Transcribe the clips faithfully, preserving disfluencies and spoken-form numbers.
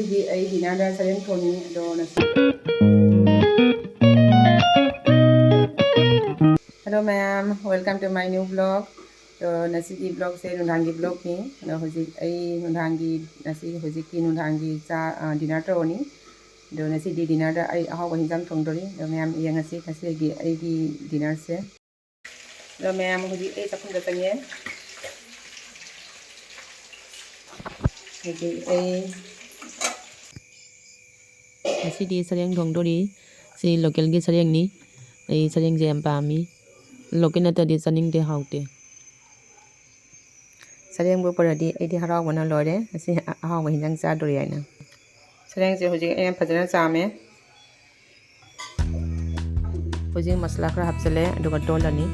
ꯉꯁꯤꯗꯤ ꯑꯩ dinnerꯗ ꯁꯔꯦꯡ ꯊꯣꯡꯉꯤ꯫ ꯑꯗꯣ ꯉꯁꯤ Hello ꯃꯌꯥꯝ, welcome to my new vlog. ꯑꯗꯣ ꯉꯁꯤꯒꯤ vlogꯁꯦ ꯅꯨꯡꯗꯥꯡꯒꯤ vlogꯅꯤ꯫ ꯑꯗꯣ ꯍꯧꯖꯤꯛ ꯑꯩ ꯅꯨꯡꯗꯥꯡꯒꯤ, ꯉꯁꯤ ꯍꯧꯖꯤꯛꯀꯤ ꯅꯨꯡꯗꯥꯡꯒꯤ ꯆꯥ, ꯑ, dinner ꯇꯧꯔꯅꯤ꯫ ꯑꯗꯣ ꯉꯁꯤꯗꯤ dinnerꯗ ꯑꯩ ꯑꯍꯥꯎꯕ ꯍꯤꯟꯖꯥꯡ ꯊꯣꯡꯗꯣꯔꯤ꯫ ꯑꯗꯣ ꯃꯌꯥꯝ ꯌꯦꯡꯉꯁꯤ ꯉꯁꯤꯒꯤ ꯑꯩꯒꯤ dinnerꯁꯦ꯫ ꯑꯗꯣ ꯃꯌꯥꯝ ꯍꯧꯖꯤꯛ ꯑꯩ ꯆꯥꯛꯈꯨꯝꯗ ꯆꯪꯉꯦ꯫ ꯍꯧꯖꯤꯛ ꯑꯩ ꯉꯁꯤꯗꯤ ꯁꯔꯦꯡ ꯊꯣꯡꯗꯣꯔꯤ꯫ ꯁꯤ localꯒꯤ ꯁꯔꯦꯡꯅꯤ꯫ ꯑꯩ ꯁꯔꯦꯡꯁꯦ ꯌꯥꯝ ꯄꯥꯝꯃꯤ꯫ Local ꯅꯠꯇ꯭ꯔꯗꯤ ꯆꯥꯅꯤꯡꯗꯦ, ꯍꯥꯎꯇꯦ꯫ ꯁꯔꯦꯡꯕꯨ ꯄꯨꯔꯗꯤ ꯑꯩꯗꯤ ꯍꯔꯥꯎꯕꯅ ꯂꯣꯏꯔꯦ꯫ ꯉꯁꯤ ꯑꯍꯥꯎꯕ ꯍꯤꯟꯖꯥꯡ ꯆꯥꯗꯣꯔꯤ ꯍꯥꯏꯅ꯫ ꯁꯔꯦꯡꯁꯦ ꯍꯧꯖꯤꯛ ꯑꯩꯅ ꯐꯖꯅ ꯆꯥꯝꯃꯦ꯫ ꯍꯧꯖꯤꯛ ꯃꯁꯂꯥ ꯈꯔ ꯍꯥꯞꯆꯤꯜꯂꯦ, ꯑꯗꯨꯒ ꯇꯣꯜꯂꯅꯤ꯫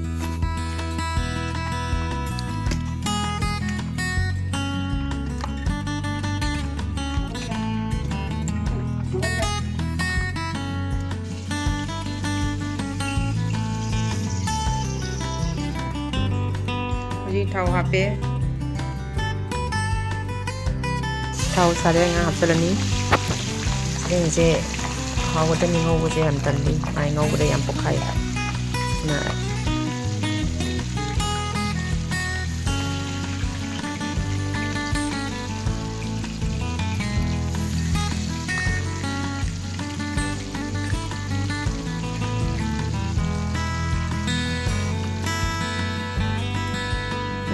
ꯍꯧꯖꯤꯛ ꯊꯥꯎ ꯍꯥꯞꯄꯦ꯫ ꯊꯥꯎ ꯁꯥꯔꯦ, ꯉꯥ ꯍꯥꯞꯆꯤꯜꯂꯅꯤ꯫ ꯁꯔꯦꯡꯁꯦ ꯍꯥꯎꯒꯗꯕꯅꯤ, ꯉꯧꯕꯁꯦ ꯌꯥꯝ ꯇꯜꯂꯤ, ꯃꯥꯏ ꯉꯧꯕꯗ ꯌꯥꯝ ꯄꯣꯛꯈꯥꯏ꯫ ꯑꯗꯨꯅ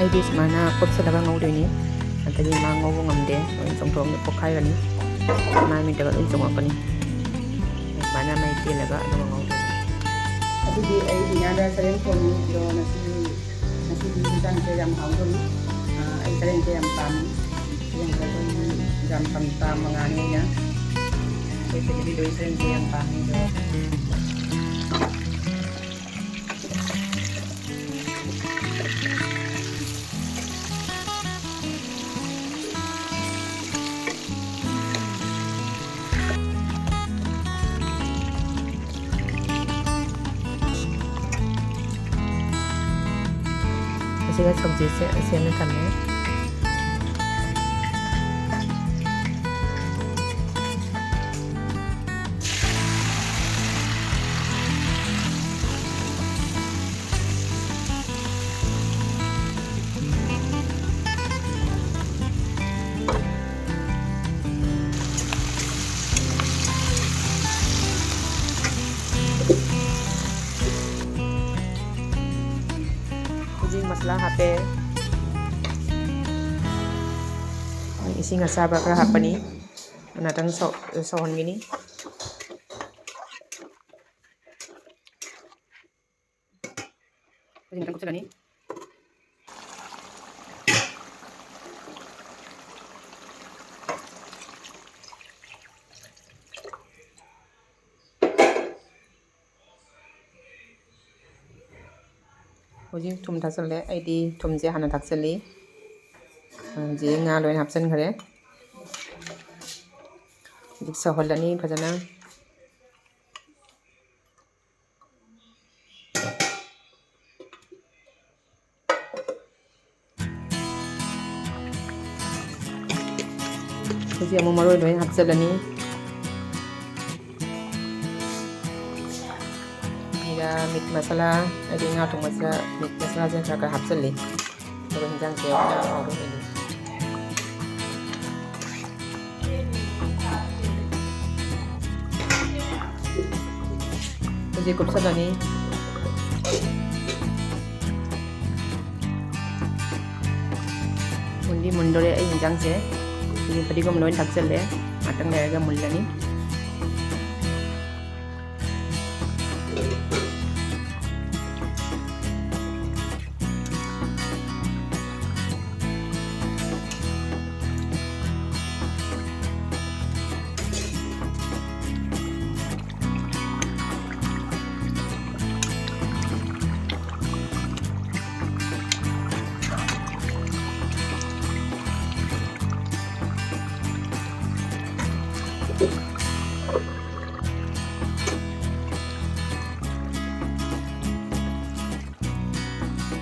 ꯑꯩꯗꯤ ꯁꯨꯃꯥꯏꯅ ꯀꯨꯞꯁꯜꯂꯒ ꯉꯧꯗꯣꯏꯅꯤ꯫ ꯅꯠꯇ꯭ꯔꯗꯤ ꯃꯥ ꯉꯧꯕ ꯉꯝꯗꯦ, ꯂꯣꯏ ꯆꯣꯡꯊꯣꯛꯑꯒ ꯄꯣꯛꯈꯥꯏꯔꯅꯤ꯫ ꯃꯥꯏ ꯃꯤꯠꯇꯒ ꯂꯣꯏ ꯆꯣꯡꯉꯛꯀꯅꯤ꯫ ꯁꯨꯃꯥꯏꯅ ꯃꯩ ꯇꯦꯜꯂꯒ ꯑꯗꯨꯒ ꯉꯧꯗꯣꯏꯅꯤ꯫ ꯑꯗꯨꯗꯤ ꯑꯩ dinnerꯗ ꯁꯔꯦꯡ ꯊꯣꯡꯉꯤ꯫ ꯑꯗꯣ ꯉꯁꯤ, ꯉꯁꯤꯗꯤ ꯍꯤꯟꯖꯥꯡꯁꯦ ꯌꯥꯝ ꯍꯥꯎꯗꯧꯔꯤ꯫ ꯑꯥ, ꯑꯩ ꯁꯔꯦꯡꯁꯦ ꯌꯥꯝ ꯄꯥꯝꯃꯤ꯫ ꯁꯔꯦꯡꯁꯦ ꯑꯩꯈꯣꯏꯒꯤ ꯌꯥꯝ ꯄꯥꯝ-, ꯄꯥꯝꯕ ꯉꯥꯅꯤ ꯑꯩꯅ꯫ ꯑꯩꯈꯣꯏ family ꯂꯣꯏ ꯁꯔꯦꯡꯁꯦ ꯌꯥꯝ ꯄꯥꯝꯃꯤ꯫ ꯑꯗꯣ ꯑꯁꯤꯒ ꯁꯧꯖꯤꯠꯁꯦ ꯁꯦꯝꯅ ꯊꯝꯃꯦ꯫ ꯏꯁꯤꯡ ꯑꯁꯥꯕ ꯈꯔ ꯍꯥꯞꯄꯅꯤ꯫ ꯉꯥꯛꯇꯪ ꯁꯧ-, ꯁꯧꯍꯟꯒꯅꯤ꯫ ꯍꯧꯖꯤꯛ ꯉꯥꯛꯇꯪ ꯐꯨꯠꯂꯅꯤ꯫ ꯍꯧꯖꯤꯛ ꯊꯨꯝ ꯊꯥꯛꯆꯜꯂꯦ꯫ ꯑꯩꯗꯤ ꯊꯨꯝꯁꯦ ꯍꯥꯟꯅ ꯊꯥꯛꯆꯜꯂꯤ꯫ ꯍꯧꯖꯤꯛ ꯉꯥ ꯂꯣꯏꯅ ꯍꯥꯞꯆꯤꯟꯈ꯭ꯔꯦ꯫ ꯍꯧꯖꯤꯛ ꯁꯧꯍꯜꯂꯅꯤ ꯐꯖꯅ꯫ ꯍꯧꯖꯤꯛ ꯑꯃꯨꯛ ꯃꯔꯣꯏ ꯂꯣꯏ ꯍꯥꯞꯆꯤꯜꯂꯅꯤ꯫ ꯖꯤꯔꯥ, ꯃꯤꯠ ꯃꯁꯥꯂꯥ, ꯍꯥꯏꯗꯤ ꯉꯥ ꯊꯣꯡꯕꯁꯤꯗ ꯃꯤꯠ ꯃꯁꯥꯂꯥꯁꯦ ꯈꯔ ꯈꯔ ꯍꯥꯞꯆꯤꯜꯂꯤ꯫ ꯑꯗꯨꯒ ꯍꯤꯟꯖꯥꯡꯁꯦ ꯈꯔ ꯍꯥꯎꯕ ꯍꯦꯜꯂꯤ꯫ ꯍꯧꯖꯤꯛ ꯀꯨꯞꯁꯜꯂꯅꯤ꯫ ꯃꯨꯟꯗꯤ ꯃꯨꯟꯗꯣꯔꯦ ꯑꯩ ꯍꯤꯟꯖꯥꯡꯁꯦ꯫ ꯍꯧꯖꯤꯛ ꯐꯗꯤꯒꯣꯝ ꯂꯣꯏ ꯊꯥꯛꯆꯜꯂꯦ꯫ ꯉꯥꯛꯇꯪ ꯂꯩꯔꯒ ꯃꯨꯜꯂꯅꯤ꯫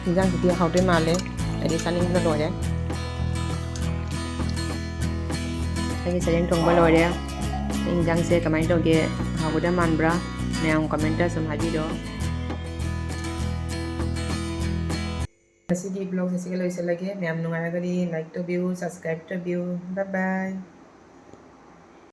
ꯍꯤꯟꯖꯥꯡꯁꯤꯗꯤ ꯍꯥꯎꯗꯣꯏ ꯃꯥꯜꯂꯦ꯫ ꯑꯩꯗꯤ ꯆꯥꯅꯤꯡꯕꯅ ꯂꯣꯏꯔꯦ꯫ ꯑꯩꯒꯤ ꯁꯔꯦꯡ ꯊꯣꯡꯕ ꯂꯣꯏꯔꯦ꯫ ꯑꯩ ꯍꯤꯟꯖꯥꯡꯁꯦ ꯀꯃꯥꯏꯅ ꯇꯧꯒꯦ? ꯍꯥꯎꯒꯗꯕ ꯃꯥꯟꯕ꯭ꯔꯥ? ꯃꯌꯥꯝ comment ꯁꯨꯝ ꯍꯥꯏꯕꯤꯔꯣ꯫ ꯉꯁꯤꯒꯤ vlog ꯑꯁꯤꯒ ꯂꯣꯏꯁꯤꯜꯂꯒꯦ꯫ ꯃꯌꯥꯝ ꯅꯨꯡꯉꯥꯏꯔꯒꯗꯤ like ꯇꯧꯕꯤꯌꯨ, subscribe ꯇꯧꯕꯤꯌꯨ꯫ Bye bye꯫